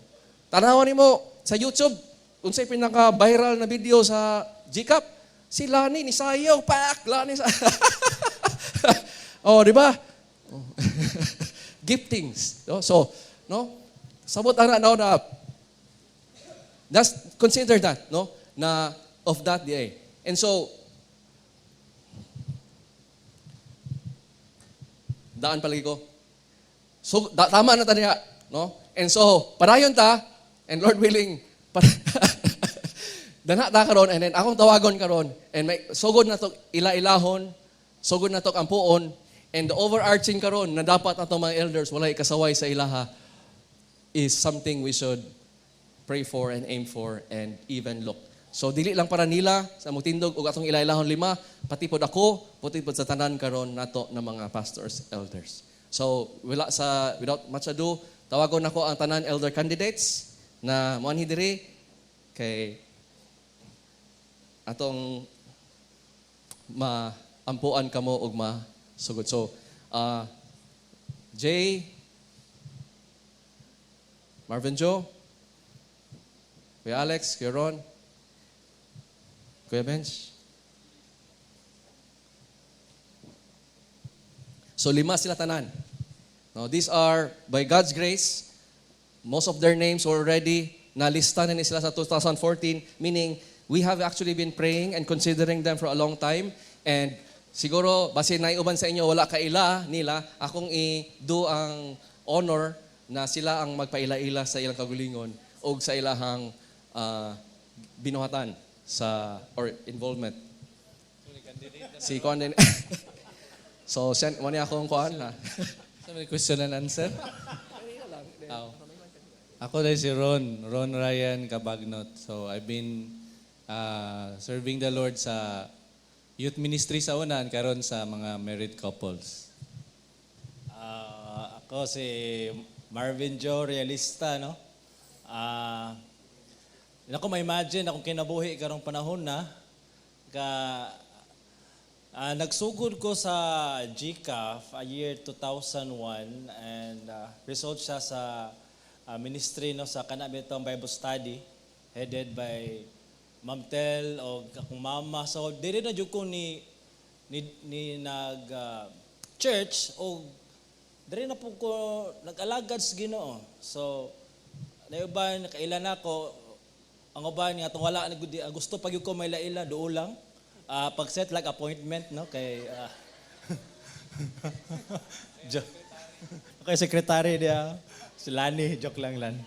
Tanawan nimo sa YouTube unsay pinaka viral na video sa GCAP, si Lani ni sayaw pak Lani sa. Oh, di ba? Oh. Giftings, no? So, no, sabot ana, no, na that's consider that, no, na of that day. And so daan palagi ko. So tama na ta niya, no? And so padayon ta and Lord willing dana ta karon and then akong tawagon karon and may sugod na to ila-ilahon, sugod na to ampuon, and the overarching karon na dapat ato mga elders walay kasaway sa ilaha is something we should pray for and aim for and even look. So dili lang para nila sa mutindog og atong ila-ilahon lima, pati pod ako, pati pod sa tanan karon nato na mga pastors, elders. So wala sa without much ado, tawagon nako ang tanan elder candidates na moanhi diri kay atong maampuan kamo og masugod. So Jay, Marvin Joe, Kuya Alex, Kuya Ron, Kuya Bench. So lima sila tanan. Now these are, by God's grace, most of their names already nalista na ni sila sa 2014, meaning we have actually been praying and considering them for a long time. And siguro, base naiuban sa inyo, wala kaila nila, akong i-do ang honor na sila ang magpaila-ila sa ilang kagulingon o sa ilahang binuhatan sa or involvement. Si kuan din. So, siya, mo niya akong kuan na. So may question and answer? Aw. Ako dahil si Ron, Ron Ryan Cabagnot. So I've been serving the Lord sa youth ministry sa una, karon sa mga married couples. Ah, ako si Marvin Joe Realista, no? Ah, ako ma-imagine akong kinabuhi karong panahon na ka nagsugod ko sa GCAF a year 2001 and result siya sa ministry, no, sa kana bitong Bible study headed by Ma'am Tel o akong mama. So diri na jud ko ni nag church o diri na po ko nag-alagad sa Ginoo. So naiuban kailan nako ang uban nga tong wala na gud gusto pag ko may laila duol lang. Pag set like appointment, no, kay okay, secretary dia si Lani, joke lang lan.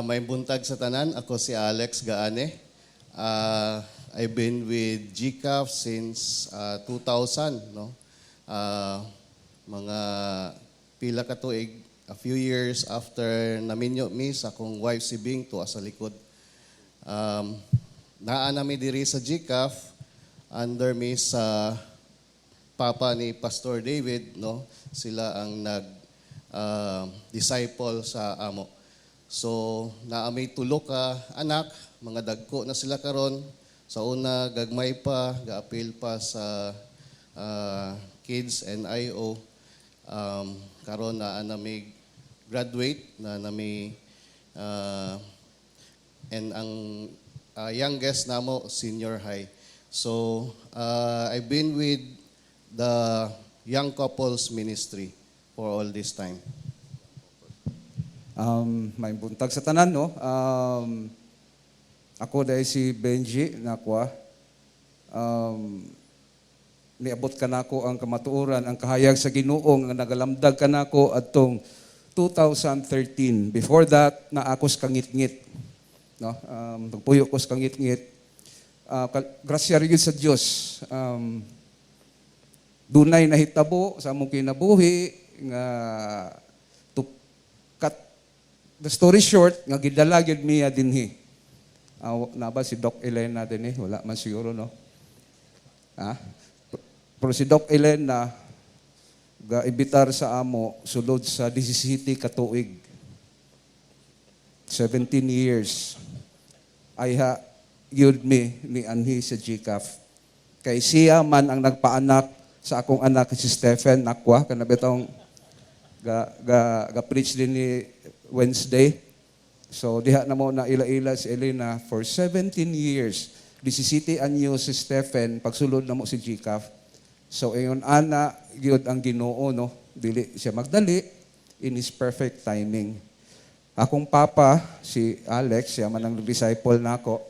May buntag sa tanan. Ako si Alex Gaane. I've been with GCAF since 2000, no? Mga pila ka tuig, a few years after naminyo mi sa akong wife si Bing tuwa sa likod. Naa nami diri sa GCAF under mi sa papa ni Pastor David, no? Sila ang nag disciple sa amo. So, naa may tulo ka anak, mga dagko na sila karon. Sa una, gagmay pa, gaapil pa sa kids and IO. Karon naa na may graduate na nami and ang youngest namo, senior high. So I've been with the young couples ministry for all this time. May buntag sa tanan, no? Ako diay si Benji Nakwa. Niabot kanako ang kamatuoran, ang kahayag sa Ginoo nga nagalamdag kanako adtong 2013. Before that, naa ko sa kangitngit. No? Nagpuyo ko sa kangitngit. Grasya rin yun sa Dios. Dunay nahitabo sa among kinabuhi nga, to cut the story short, nga gidala gyud miya dinhi. Naa ba si Doc Elena dinhi? Wala man siguro, no? Ha? Pero si Doc Elena ga-ibitar sa amo sulod sa 17 ka tuig. 17 years. Ayha gyud mi ni anhi sa GCAF. Kay siya man ang nagpaanak sa akong anak, si Stephen Nakwa, kana bitong ga ga, ga preach din ni Wednesday. So diha na mo na ila-ila si Elena for 17 years. 17 anyo si Stephen pagsulod na mo si GCAF. So ingon ana gyud ang Ginoo, no. Dili siya magdali, in his perfect timing. Akong papa si Alex, siya man ang disciple nako.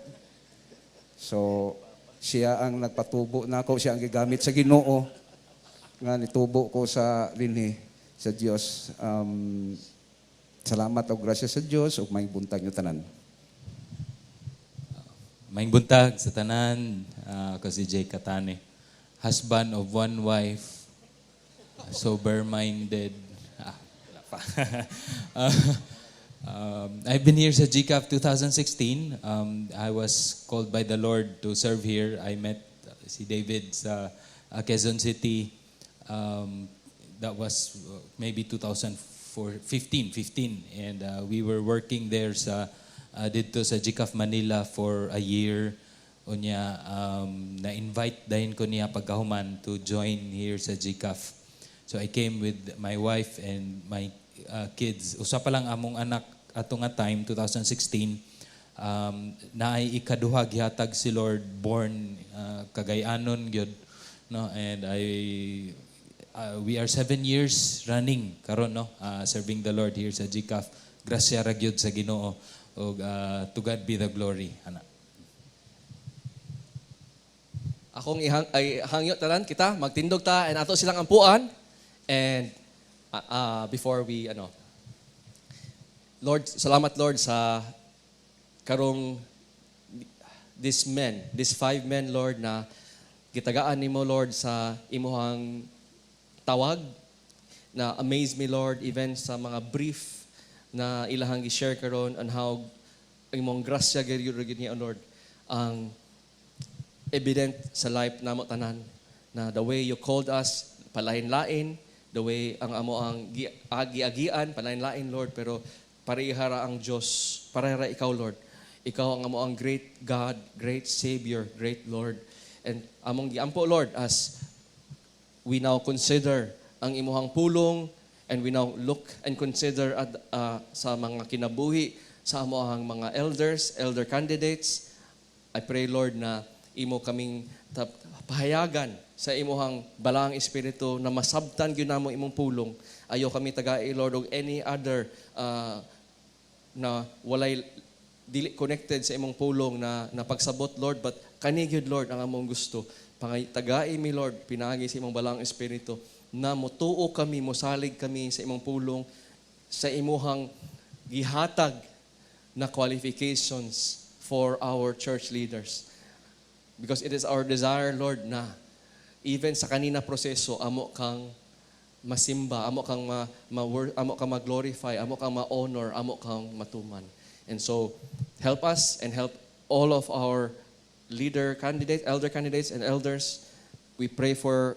So siya ang nagpatubo nako, siya ang gigamit sa Ginoo nga nitubo ko sa dinhi sa Dios. Salamat og grasya sa Dios ug may buntag niyo tanan. Maayong buntag sa tanan, ako si Jay Katane. Husband of one wife, sober-minded. Ah, wala pa. I've been here sa GCAF 2016. I was called by the Lord to serve here. I met si David sa Quezon City. That was maybe 2015, 15. And we were working there sa didto sa GCAF Manila for a year. Unya na-invite dayon ko niya pagkahuman to join here sa GCAF. So I came with my wife and my kids. Usa pa lang among anak ato nga time, 2016. Naay ikaduha gihatag si Lord, born Cagayanon gyud, no? And I we are 7 years running karon, no, serving the Lord here sa GCAF. Grasya ra gyud sa Ginoo ug to God be the glory ana. Akong ihang ay hangyo tanan kita magtindog ta and ato silang ampuan and before we ano, Lord, salamat, Lord, sa karong these men, these five men, Lord, na gitagaan nimo, Lord, sa imuhang tawag. Na amaze me, Lord, even sa mga brief na ilahang gi-share karon on how imong grasya gyud niya, Lord, ang evident sa life namo tanan, na the way you called us, palain-lain, the way ang amo ang agi-agian, palain-lain, Lord, pero parehara ang Dios, parehara ikaw, Lord. Ikaw ang amo ang great God, great Savior, great Lord. And among giampo, Lord, as we now consider ang imuhang pulong and we now look and consider at sa mga kinabuhi sa amo ang mga elders, elder candidates, I pray, Lord, na imo kaming pahayagan sa imuhang balaang espiritu na masabtan gyud namo imong pulong. Ayaw kami tagai, Lord, og any other na walay dili connected sa imong pulong na pagsabot, Lord, but kani gyud, Lord, ang among gusto. Pangay tagai mi, Lord, pinaagi sa imong balaang espiritu na motuo kami, mosalig kami sa imong pulong, sa imuhang gihatag na qualifications for our church leaders. Because it is our desire, Lord, na even sa kanina proseso, amo kang masimba, amo kang ma-glorify, amo kang ma-honor, amo kang matuman. And so, help us and help all of our leader candidates, elder candidates and elders. We pray for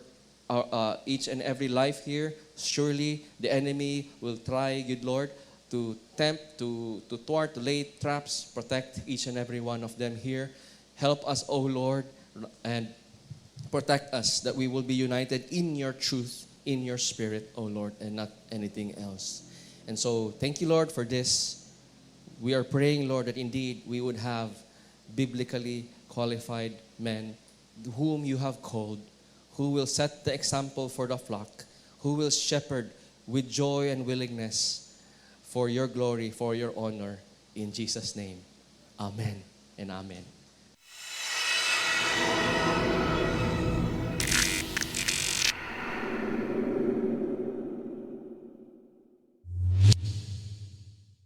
each and every life here. Surely the enemy will try, good Lord, to tempt, to thwart, to lay traps. Protect each and every one of them here. Help us, O Lord, and protect us that we will be united in your truth, in your spirit, O Lord, and not anything else. And so, thank you, Lord, for this. We are praying, Lord, that indeed we would have biblically qualified men whom you have called, who will set the example for the flock, who will shepherd with joy and willingness for your glory, for your honor. In Jesus' name, amen and amen.